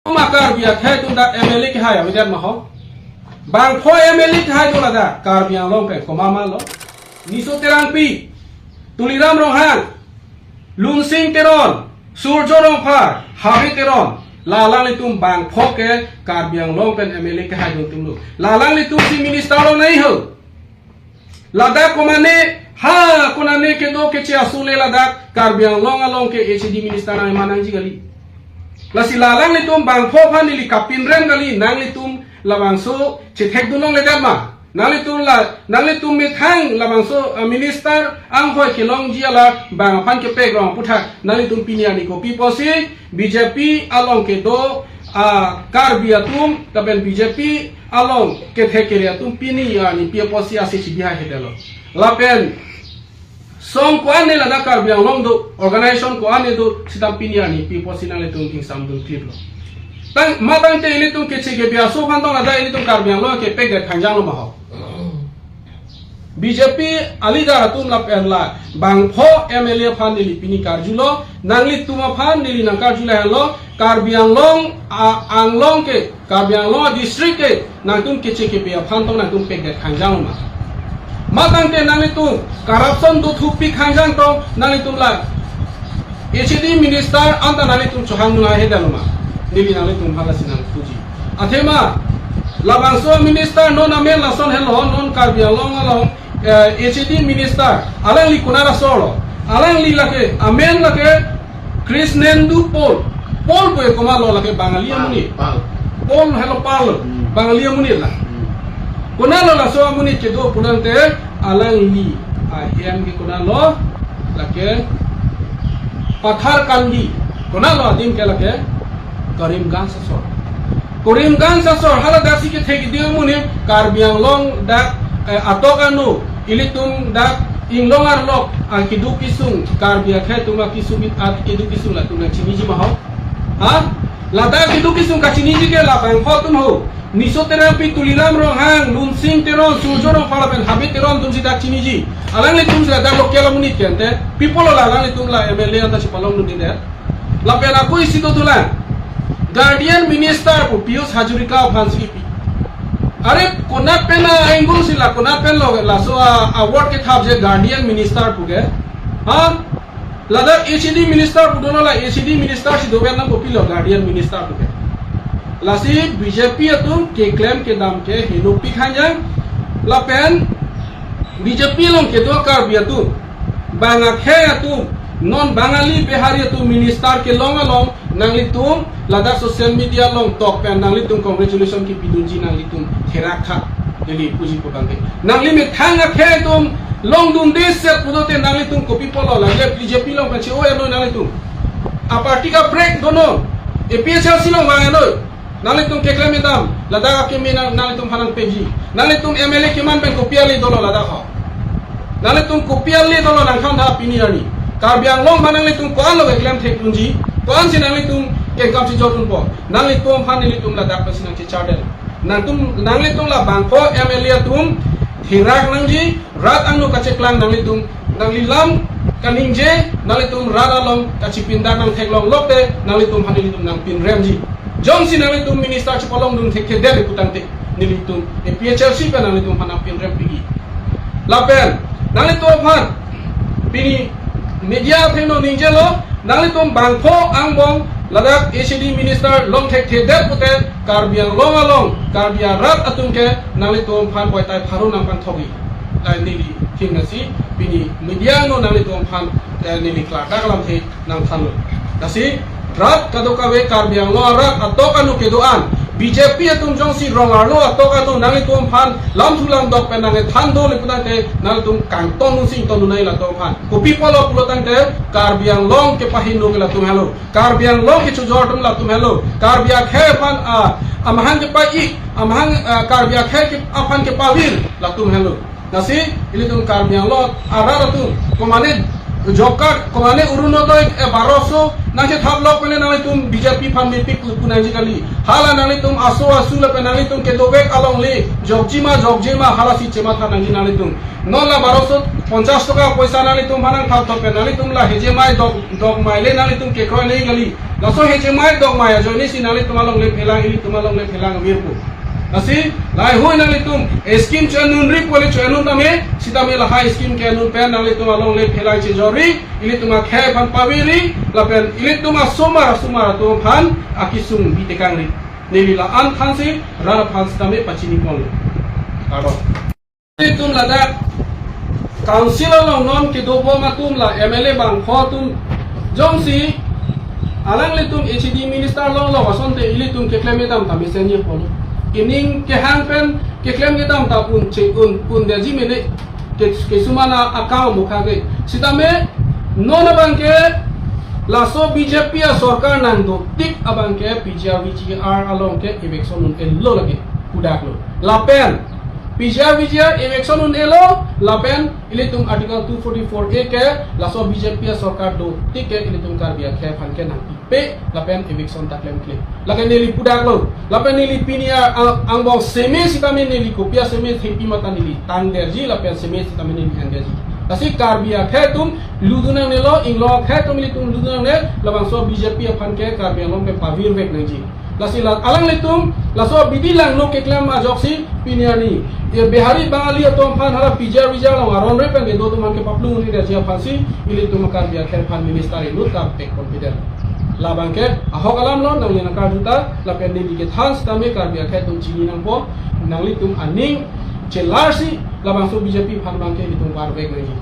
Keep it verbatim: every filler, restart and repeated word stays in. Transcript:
Koma Karbi akhei atum dak M L A kehai avedet ma ho? Bangpho M L A kehai do ladak Karbi Anglong pen, komat ma lo? Niso Terangpi, Tuliram Ronghang, Lunsing Teron, Surjo Rongphar, Habe Teron, la alanglitum bangpho ke Karbi Anglong pen M L A kehai do atum lo. La alanglitum si minister longnoi ho. Ladak komane, ha, konane kedo keche asule ladak Karbi Anglong along ke H A D minister nangma nangji kali. Lasi la alanglitum bangpho aphan neli kapinrem kali, nanglitum labangso chethekdun longledet ma? Nanglitum la, nanglitum methang labangso, eh, minister anghoi kelongji alang bang aphan kepek rong aputhak nanglitum pini arni kopi pusi B J P along kedo, ah, Karbi atum lapen B J P along kethek kere atum pini arni pi pusi ase chibi hai hedetlo. Lapen song ko-an ne ladak Karbi Anglong do, organization ko-an ne do, sitame pini arni pi pusi nanglitum ingsamdun kliplo. Tang, matangte ilitum keche kebi aso aphan tong ladak ilitum Karbi Anglong kepekdet khangjang lo ma ho? B J P a-leader atum lapen la bangpho M L A aphan neli pini karjulo, nanglitum aphan neli nangkarju lahelo, Karbi Anglong a-, Anglong ke, Karbi Anglong a-district ke nangtum keche kebi aphan tong nangtum pekdet khangjang lo ma? Matangte nanglitum corruption dothupik khangjang tong nanglitum la H A D minister anta nanglitum chohang nunga hedetlo ma? Neli nanglitum aphan lasi nangpuji. Athema labangso minister non amen lason helo, non Karbi Anglong along, eh, H A D minister, alangli konat aso lo? Alangli lake, amen lake Krishnendu Paul. Paul pu ke komat lo, lake Bangali amonit. Paul. Paul helo Paul. Hmm. Bangali amonit la. Hmm. Konat lo laso amonit kedo pulangte alangli ahem ke konat lo, lake Patharkandi. Konat lo adim ke lake Karimganj asor. Karimganj asor hala dak si kethek kidi amonit Karbi Anglong dak, eh, atok anu ilitum dak inglong arlok akeduk kesung, Karbi akhei atum akesung, akeduk kesung latum nangchiniji ma ho? Ha? Ladak akeduk kesung kachiniji ke la bangpho atum ho. Niso Terangpi, Tuliram Ronghang, Lunsing Teron, Surjo Rongphar lapen Habe Teron atum si dak chiniji. Alanglitum si ladak local amonit ke ante. Pi pulo la alanglitum la M L A anta chepalongdundedet? Lapen ako isi dothulang. Guardian Minister pu Pijush Hazarika aphan si kipi. Are konat pen a-angle si la, konat pen lo laso a-award kethapji Guardian Minister pu ke? Ha? Ladak H A D Minister pu dolo, la H A D Minister si dover nang kopilo Guardian Minister pu ke? Lasi B J P atum keklem kedam ke henopik khangjang. Lapen B J P along kedo Karbi atum, bang akhei atum, non Bangali Bihari atum minister kelong along nanglitum ladak social media along tok pen nanglitum congratulation kipidunji nanglitum therak tha. Neli puji pu abang ke. Nangli methang akhei atum longdunde set pulote nanglitum kopi pulo, lake B J P along pen che-o-e noi nanglitum. A-party kaprek donon. A P H L C along vang-e noi. Nanglitum keklem kedam, ladak akeme nang, nanglitum aphan nangpeji. Nanglitum M L A keman pen kopi ale dolo ladak ho? Nanglitum kopi ale dolo nangkhan tha pini arni? Karbi Anglong aphan nanglitum ko-an lo keklem thekdunji, ko-an si nanglitum kengkam si jordunpo? Nanglitum aphan nelitum ladak pensi nangchechardet. Nangtum, nanglitum la bangpho M L A atum therak nangji, rat angno kacheklang nanglitum, nangli lam kaningje, nanglitum rat along kachipindak nangtheklong lote, nanglitum aphan nelitum nangpinremji. Jongsi nanglitum minister chepalongdun thekthedet putangte, nelitum A P H L C pen nanglitum aphan nangpinrempikji. Lapen nanglitum aphan pini media athengno ningjelo, nanglitum bangpho angbong ladak H A D minister long thekthedet pute Karbi Anglong along Karbi arat atum ke nanglitum aphan boitai pharo nangpangthokji. Ai neli thim nasi pini media angno nanglitum aphan, eh, neli klardak alamthe nangthanlo. Lasi rat kadokave Karbi Anglong arat atok anu kedo-an, B J P atum jongsi rong arlo atok anu nanglitum aphan lamthu lamdok pen nangkethan dole putangte nanglitum kangton nunsi ington nunai latum aphan. Kopi pulo pulotangte Karbi Anglong kepahingno ke latum helo. Karbi Anglong kechojor atum latum helo. Karbi akhei aphan, ah, amahang kepa-ik, amahang, ah, Karbi akhei ke aphan kepavir latum helo. Lasi ilitum Karbi Anglong arat atum, komane Job card, komane Orunodoi, eh, baroso nangchethap lok pen nanglitum B J P aphan mepik pu nangji kali. Hala nanglitum aso asu lapen nanglitum kedovek alongle jokjima jokjima halasi chematha nangji nanglitum. Non la baroso ponchas toka poisa nanglitum aphan nangthap thap pen nanglitum la hejemai dok, dokmai le nanglitum kekroile kali. Laso hejemai dokmai ajoinesi nanglitum alongle phelang, ilitum alongle phelang virpo. Lasi lahai hui nanglitum scheme cho-enun ri pole cho-enun tame, sitame lahai scheme ke-enun pen nanglitum alongle phelang chejor ri, ilitum akhei aphan pavir ri, lapen ilitum asomar asomar atum aphan akesung bitekang ri. Neli la-an thansi rat aphan sitame pachini ponlo. Kardom. Ilitum ladak council along non kedobom atum la M L A bangpho atum jongsi alanglitum H A D minister longlo asonte ilitum keklem kedam ta mesenji polo. Ining kehang pen keklem kedam ta un che un un derji mene ke, kesuman akam mukha ke. Sitame non abangke laso B J P asorkar nangdotik abangke P G R V G R along ke eviction un-elo lake pudaklo. Lapen P G R V G R eviction un-elo lapen ilitum Article two forty-four A ke laso B J P asorkar dotik ke ilitum Karbi akhei aphan ke nangpipe lapen eviction ta klemkle. Lake neli pudaklo. Lapen neli pini a, a, angbong seme sitame neli kopi aseme thepi mata neli tangderji lapen seme sitame neli hangderji. Lasi Karbi akhei atum ludu nangnelo, inglong akhei atum ilitum ludu nangne, labangso B J P aphan ke Karbi Anglong pen pavirvek nangji. Lasi la alanglitum laso abidi langno keklem ajoksi pini arni, e, Bihari Bangali atum aphan hala P G R V G R along aron re pen kedo atum aphan ke paplung ri derji aphansi ilitum Karbi akhei aphan minister inut ta pek confident. Labangke ahok alamlo, nangli nangkarju ta lapen neli kethan sitame Karbi akhei atum chini nangpo, nanglitum aning chelarsi labangso B J P aphan abangke ilitum varvek nangji.